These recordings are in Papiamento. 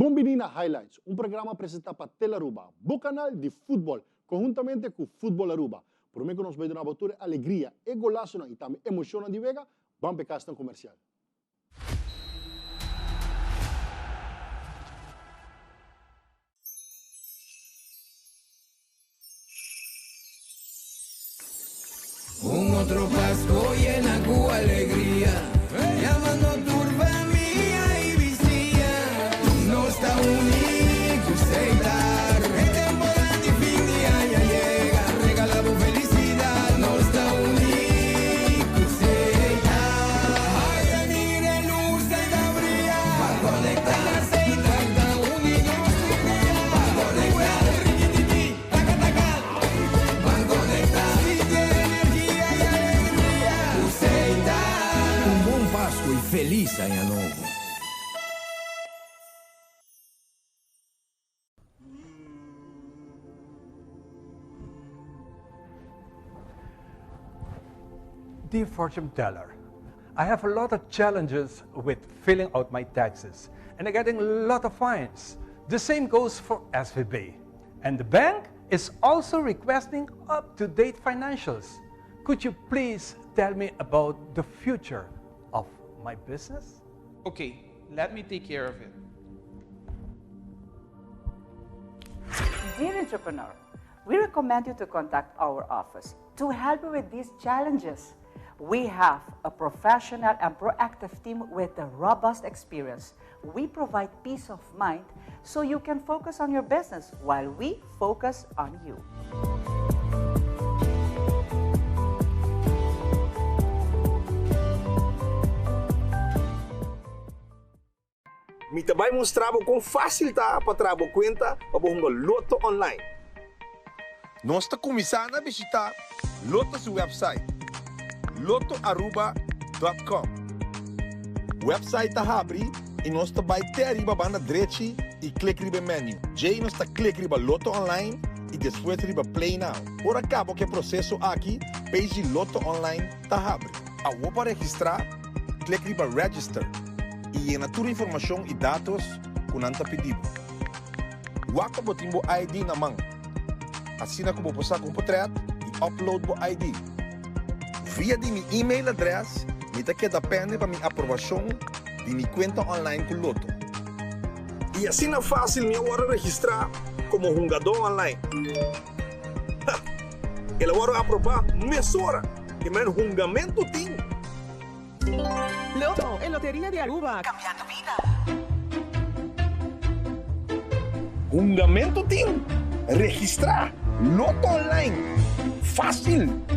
Bon bini na Highlights, un programa presenta pa Telaruba, bo canal di futbol, conhuntamente cu Futbol Aruba. Prome cu nos bay duna bo tur e alegria, e golazonan y tambe emocionnan di wega, ban p'e casnan comercial. Un otro Pasco yena cu alegria, yamando tur famia y bisia. Nos ta uni cu Setar, e temporada di fin di aña yega, regala bo felicidad. Nos ta uni cu Setar, haya mira e luz ei ta bria, pa conecta Setar ta uni nos tur dia, pa conecta rikititi. Taka taka, ban conecta. Sinti e energia y alegria cu Setar. Un bon Pascu y feliz aña nobo. Dear fortune teller, I have a lot of challenges with filling out my taxes and I'm getting a lot of fines. The same goes for SVB. And the bank is also requesting up-to-date financials. Could you please tell me about the future of my business? Okay, let me take care of it. Dear entrepreneur, we recommend you to contact our office to help you with these challenges. We have a professional and proactive team with a robust experience. We provide peace of mind so you can focus on your business while we focus on you. Mi ta bai mustra bo kon fásil ta pa traha bo kuenta pa bo hunga Lotto online. Nos ta kuminsá na bishitá Lotto su wèpsait, lottoaruba dòt kòm. Wèpsait ta habri i nos ta bai te ariba banda drechi i klik riba e menu. Djei nos ta klik riba Lotto Online i despues riba Play Now. Ora kaba ku e proseso aki, page di Lotto Online ta habri. Awor pa registrá, klik riba Register i yena tur informashon i datos ku nan ta pidi bo. Wak pa bo tin bo ID na man, asina ku bo por saka un potrèt i upload bo ID. Via di mi email adrès mi ta keda pende pa mi aprobashon di mi kuenta online ku Lotto. I asina fásil mi a wòrdu registrá komo hungadó online. Ha! El a wòrdu aprobá mesora i men hungamentu tin. Lotto, e loteria di Aruba. Cambiando bida. Hungamento tin? Registra! Lotto Online! Facil!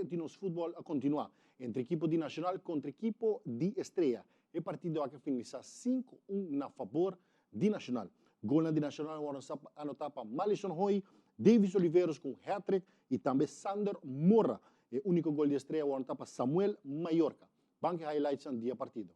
Di nos futbol a continua entre ekipo di Nacional contra ekipo di Estrella. E partido aki a finalisa 5-1 na fabor di Nacional. Golnan di Nacional a worde anota pa Malison Hoy, Davis Oliveros cu un hat-trick y tambe Sander Morra. E unico gol di Estrella a worde anota pa Samuel Mallorca. Ban ki highlightsnan di e partido.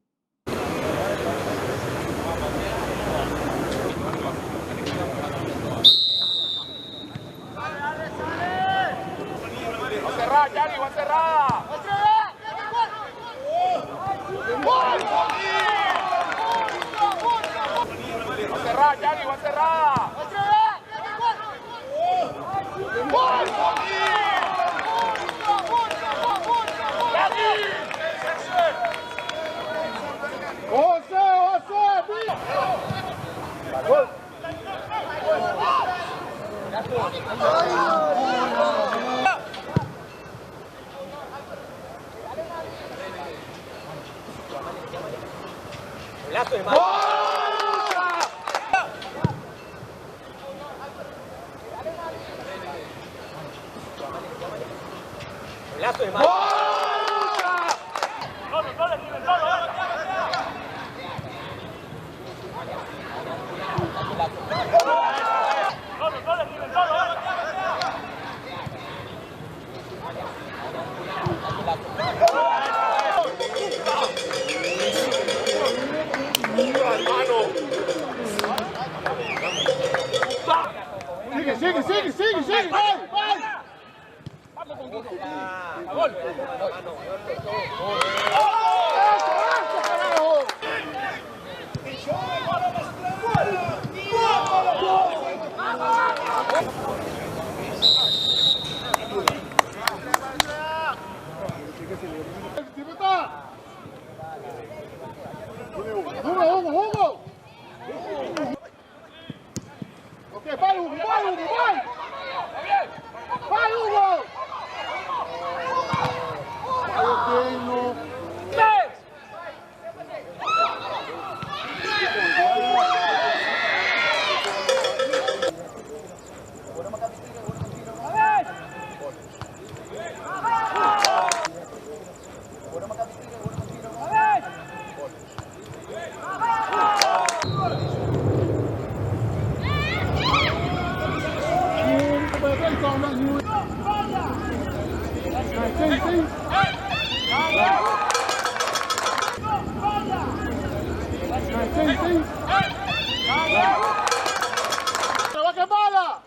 Sigui, sigui, sigui, sigui, bai, bai! Hugo, Hugo, Hugo! Ok, bai Hugo, bai Hugo, bai! Bai Hugo! Bai ok, no. Bala!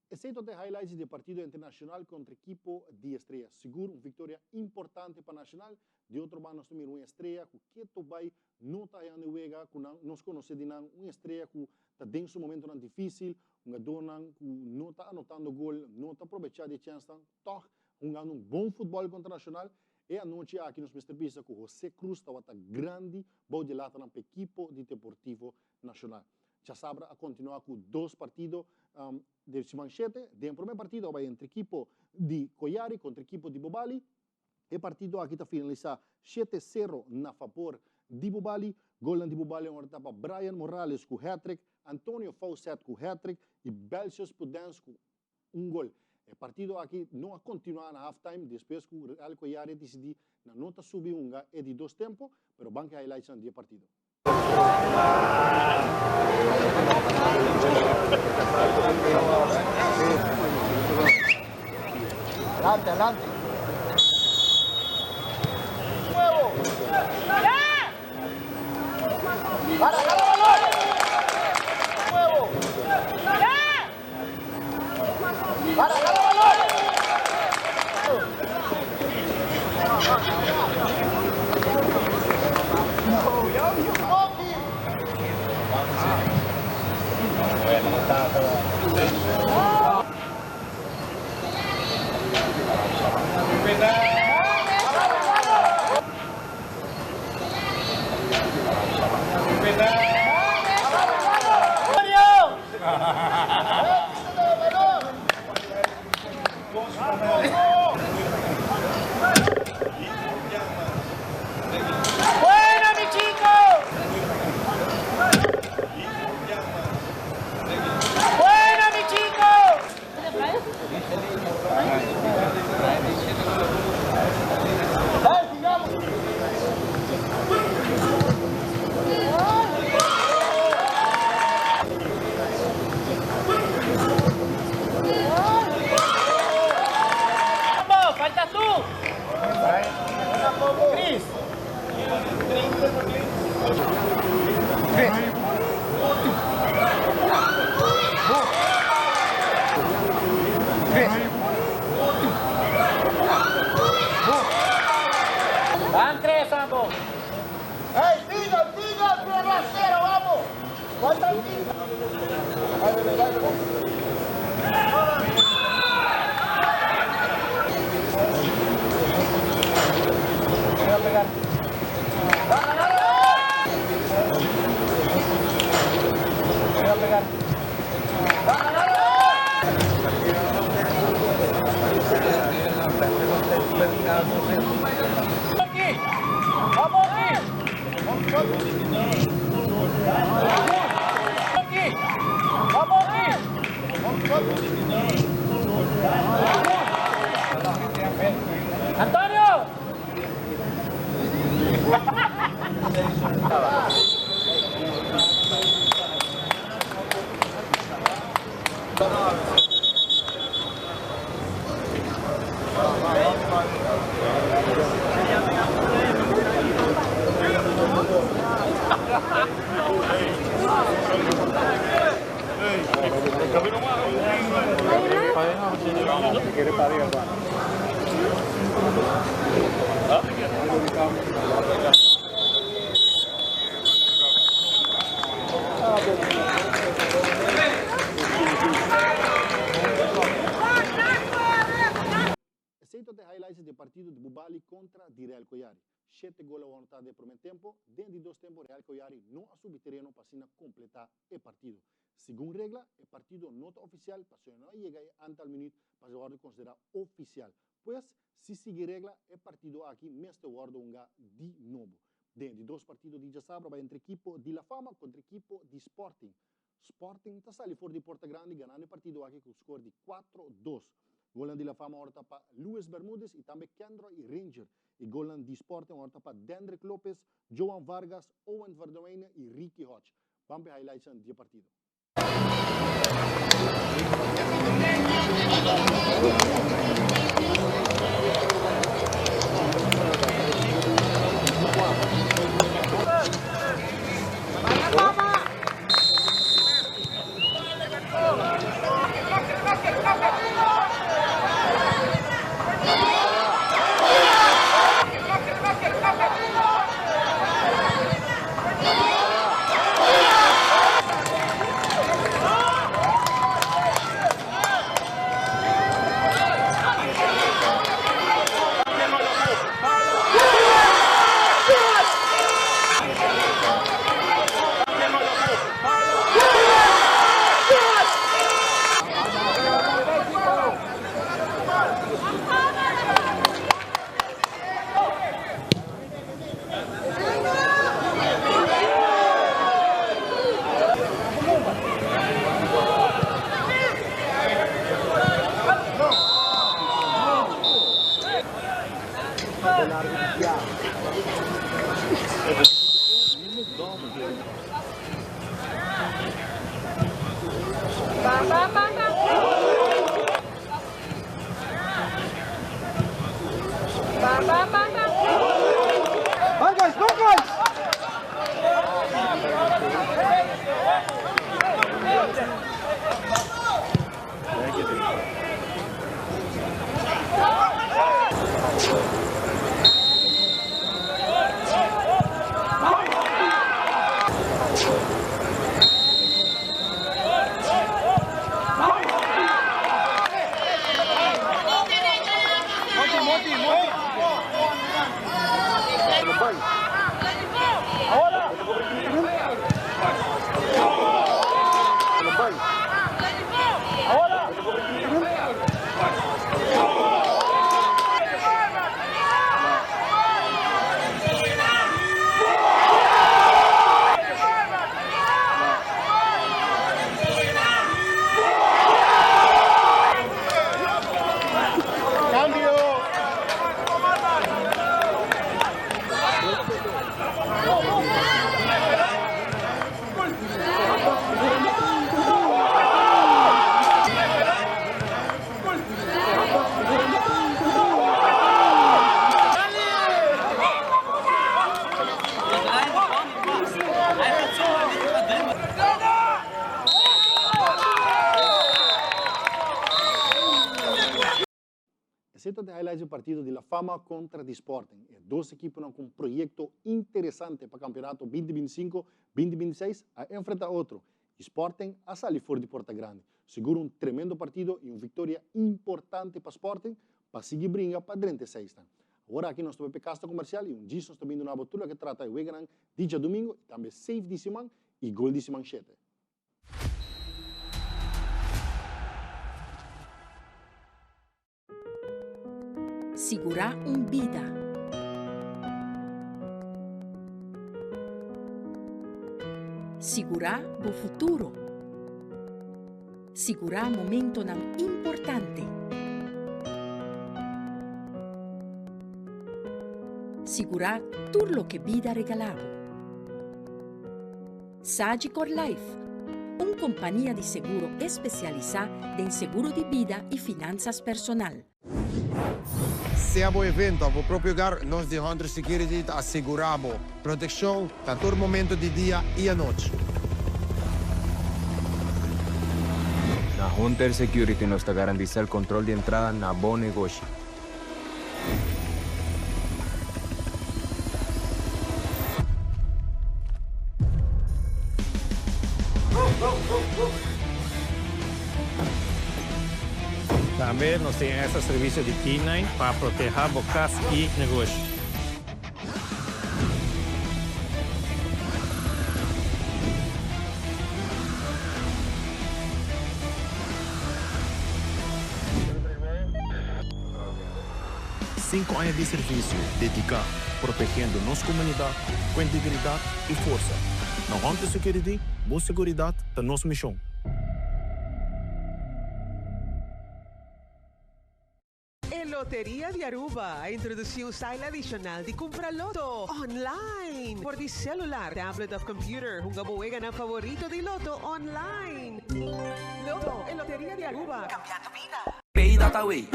Esey ta e highlights di e partido entre Nacional contra ekipo di Estrella. Sigur un victoria importante pa Nacional. Di otro banda nos ta mira un Estrella cu keto bay no ta hayando e wega cu nan nos conoce di nan. Un Estrella cu ta den su momentonan dificil, hungadornan cu no ta anotando gol, no ta aprobecha di e chensnan, toch hungando un bon futbol contra Nacional. E anochi aki nos mester bisa cu Jose Cruz tawata grandi bou di e latanan pa ekipo di Deportivo Nacional. Djasabra a continua cu dos partido di siman shete. Den prome partido a bay entre ekipo di Koyari contra ekipo di Bobali. E partido aki ta finalisa shete sero na fabor di Bobali. Golnan di Bobali a worde pa Brian Morales cu hat-trick, Antonio Faucet cu hat-trick y Belcius Pudens cu un gol. E partido aki no a continua na halftime despues cu Real Koyari a dicidi na no ta subi hunga e di dos tempo, pero ban ke highlightsnan di e partido. Adelante, adelante. Para, para, balón. Nuevo. Para, para, balón. Buena, mi chico! Buena, mi chico! Vamos, faltas tú. Chris. Van tres, ambos. ¡Ey, sigan, sigan! ¡Tierra cero, vamos! ¡Faltan 15! ¡Dale, dale, dale! Voy a pegar. Voy a pegar. Esey ta e highlights di e partido di Bubali contra di Real Koyari. Shete gol a wòrdu anotá den e promé tempo, den di dos tempo Real Koyari no a subi tereno pa asina kompletá e partido. Segun regla, e partido no ta ofisial pasobra no a yega e antal minüt pa se wòrdu konsiderá ofisial. Pues, si sigui regla, e partido aki mester wòrdu hungá di nobo. Den di dos partido di djasabra bai entre ekipo di La Fama kontra ekipo di Sporting. Sporting ta sali for di Porta Grandi ganando e partido aki ku skor di kuatro dos. Golnan di La Fama ora ta pa Luis Bermudez i tambe Kendroy Ranger. E golnan di Sporting ora ta pa Dendrick Lopez, Johan Vargas, Owen Verdoene i Ricky Hodge. Ban p'e highlightsnan di e partido. Esei ta e highlights di partido di La Fama contra di Sporting. E dos ekiponan cu un proyecto interesante pa campeonato binti binti sinku, binti binti seis a enfrenta otro y Sporting a sali for di porta grandi. Sigur un tremendo partido y un victoria importante pa Sporting pa sigui bringa pa drenta e seisnan. Awor aki nos ta bai p'e kasta komersial i un djis nos ta bin duna bo tur loke trata e weganan di djadumingu i tambe safe di siman i gol di siman shete. Sigurá un bida. Sigurá bo futuro. Sigurá momentonan importante. Sigurá tur loke bida regalá bo. Sagicor Life, un. kompania di seguro espesialisá den seguro di bida i finansas personal. Sea bo evento òf bo propio hogar, nos di Hunter Security ta asegurá bo protekshon na tur momento di dia i anochi. Na Hunter Security nos ta garantisa el control di entrada na bo negoshi. Tambe nos tin extra servicio di K-nine pa proteha bo cas y negoshi. Sinku aña di servisio dediká protegiendo nos komunidat ku integridat i forsa. Na Hunter Security, bo seguridat ta nos mishon. E Loteria di Aruba a introduci un style adicional di cumpra loto online for di celular, tablet of computer. Hunga bo weganan favorito di loto online. Loto, e Loteria di Aruba, cambiando bida. Pay dot away.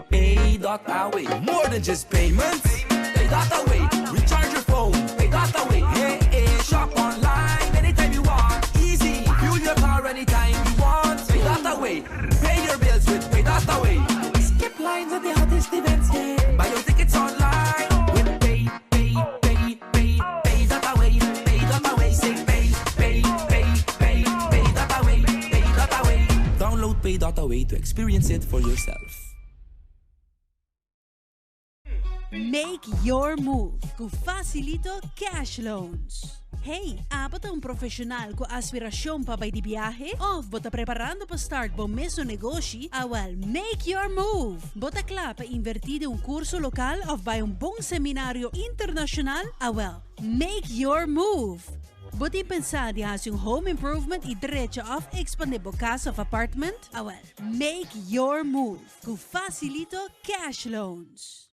Pay dot away. More than just payments. Pay dot away. Recharge your phone. Pay dot away. Hey, hey. Shop online anytime you want. Easy. Fuel your car anytime you want. Pay dot away. Pay your bills with Pay dot away. Skip lines at the hottest events. Yeah. Buy your tickets online with Pay, Pay, Pay, Pay, Pay dot away. Pay dot away. Say pay, pay, pay, pay, pay dot away. Pay dot away. Download Pay dot away to experience it for yourself. Make your move ku Facilito Cash Loans. Hey, abo ta un profesional ku aspirashon pa bai di biahe? Of bo ta preparando pa start bo mesun negoshi? Awel, make your move! Bo ta kla pa invertí den un kurso lokal of bai un bon seminario internashonal? Awel, make your move! Bo tin pensá di hasi un home improvement i drecha of ekspandé bo kas of apartment? Awel, make your move! Ku Facilito Cash Loans.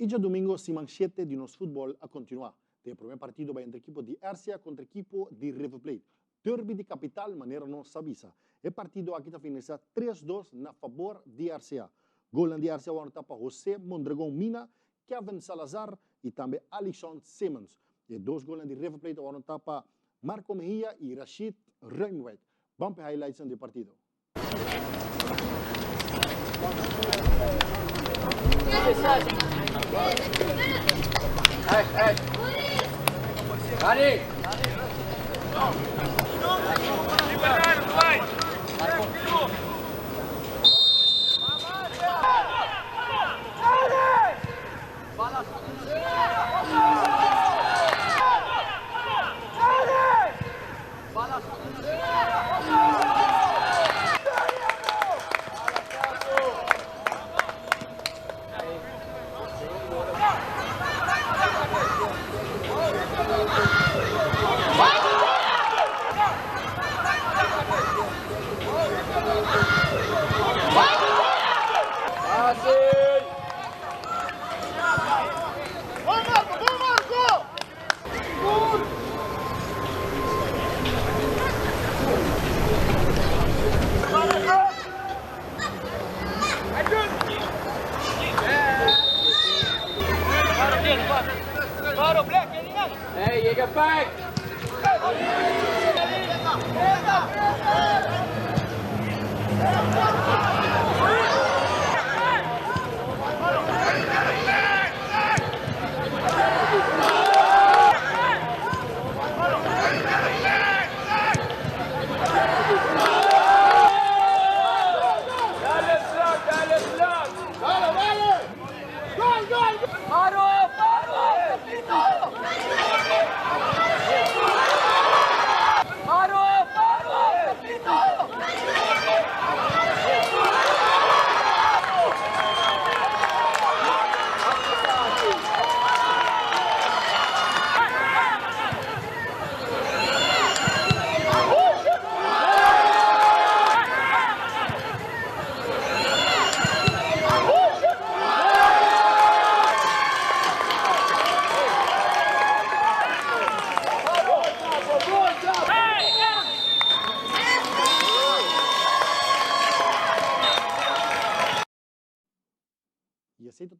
I djadumingo siman shete di nos futbòl a kontinuá. Den e promé partido bai entre ekipo di RCA kontra ekipo di River Plate. Derby di kapital manera nos sa bisa. E partido aki ta finalisá tres dos na fabor di RCA. Golnan di RCA wòrdu ta pa José Mondragon Mina, Kevin Salazar i tambe Alixon Simmons. E dos golnan di River Plate a wòrdu ta pa Marco Mejia i Rashid Ruimwijk. Ban p'e highlightsnan di e partido.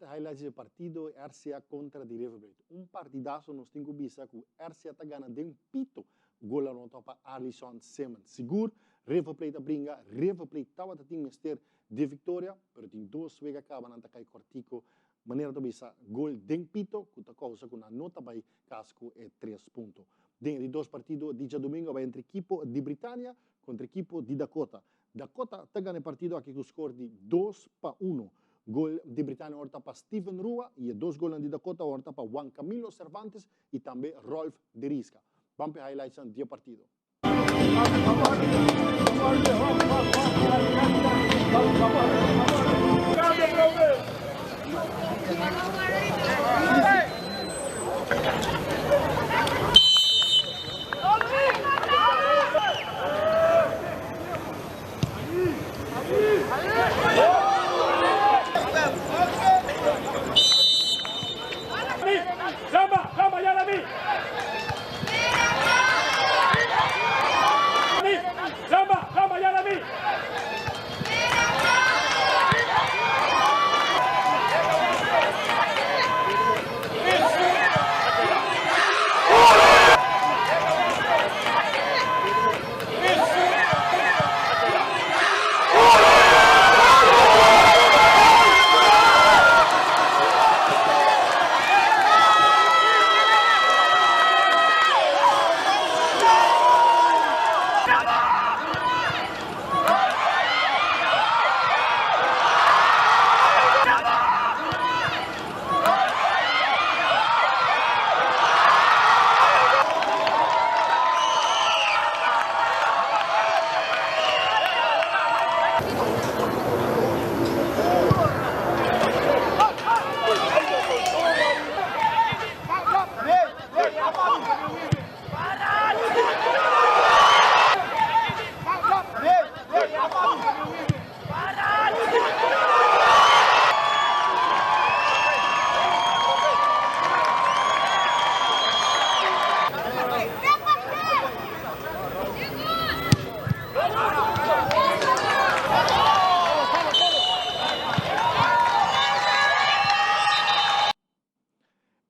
highlights di partido RCA kontra di River Plate. Un partidaso nos tin ku bisa ku RCA ta gana den pito gol anota pa Arlison Simmons. Sigur River Plate a bringa, River Plate tabata tin mester di viktoria, pero tin dos wega kaba nan ta kai kòrtiku manera ta bisa gol den pito ku ta kousa ku nan no ta bai kas ku e tres punto. Den e di dos partido di djadumingu a bai entre ekipo di Britania kontra ekipo di Dakota. Dakota ta gana e partido aki ku skor di 2-1. Gol di Britania awor ta pa Steven Rua i e dos golnan di Dakota awor ta pa Juan Camilo Cervantes i tambe Rolf de Risca. Ban p'e highlightsnan di e partido.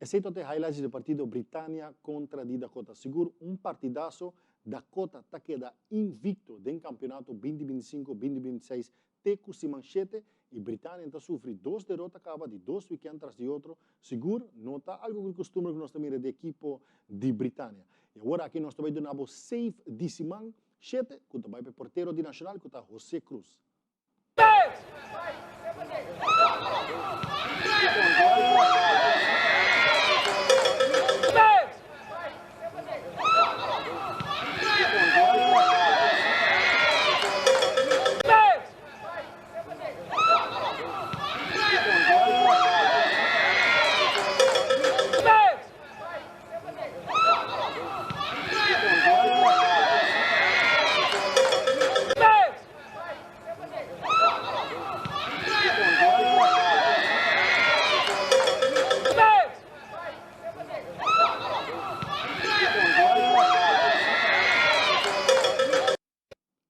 Esey ta e highlights di e partido Britania contra di Dakota. Sigur un partidazo, Dakota ta keda invicto den campeonato 2025, 2026 te cu siman 7 y Britania ta sufri dos derota caba di dos weekend tras di otro. Sigur no ta algo cu costumbre cu nos ta mira di ekipo di Britania. Y awor aki nos ta bay duna bo save di siman 7 cu ta bay pa e portero di Nacional cu ta Jose Cruz.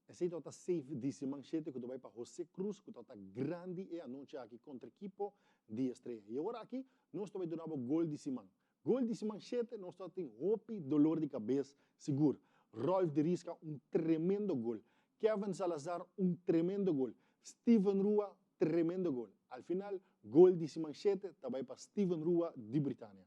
Esey tabata safe di siman shete cu ta bay pa Jose Cruz cu tabata grandi e anochi aki contra ekipo di Estrella. Y awor aki nos ta bay duna bo gol di siman. Gol di siman shete nos ta tin hopi dolor di cabes sigur. Rolf de Risca un tremendo gol. Kevin Salazar un tremendo gol. Steven Rua tremendo gol. Al final gol di siman shete ta bay pa Steven Rua di Britania.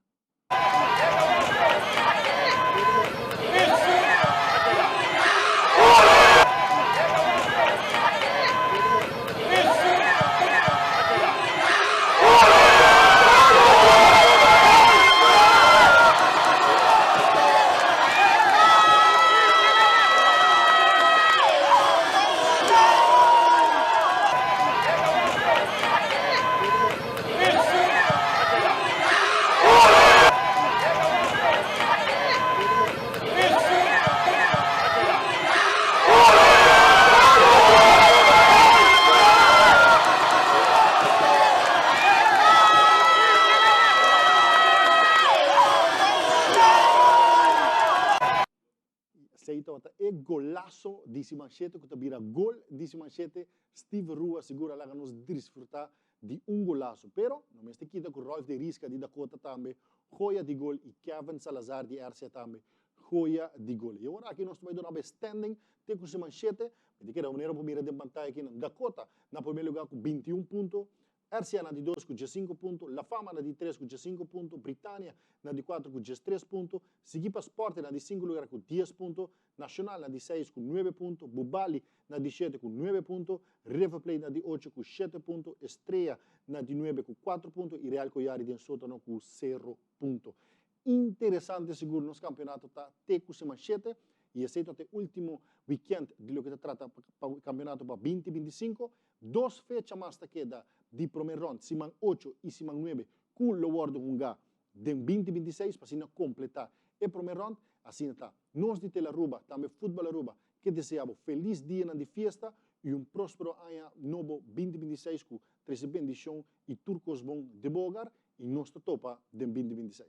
Esey tabata e golazo di siman shete cu ta bira gol di siman shete. Steve Rua sigur a laga nos disfruta. di un golazo. Pero no mester kita ku Rolf de Risca di Dakota tambe joya di gol i Kevin Salazar di RCA tambe joya di gol. I awor aki nos ta bai duna bo e standing te ku siman shete. Mi ta kere manera bo mira den pantaya akinan. Dakota na prome lugar ku 21 punto, RCA na di dos ku diesinco punto, La Fama na di tres ku diesinco punto, Britania na di kuater ku diestres punto, sigui pa Sporting na di sinku lugar ku dies punto, Nacional na di seis ku nuebe punto, Bubali na di shete ku nuebe punto, River Plate na di ocho ku shete punto, Estrella na di nuebe ku kuater punto i Real Koyari den sotano ku sero punto. Interesante sigur nos campeonato ta te cu siman shete y esey ta te ultimo weekend di loke ta trata pa campeonato pa binti 25. Dos fecha mas ta keda di prome rond, siman ocho y siman nuebe cu lo wordo hunga den 2026 pa asina completa e prome rond. Asina ta nos di Tele Aruba, tambe Futbol Aruba ke desea bo feliz dianan di fiesta y un prospero aña nobo 2026 cu trece bendicion y tur cos bon den bo hogar y nos ta topa den 2026.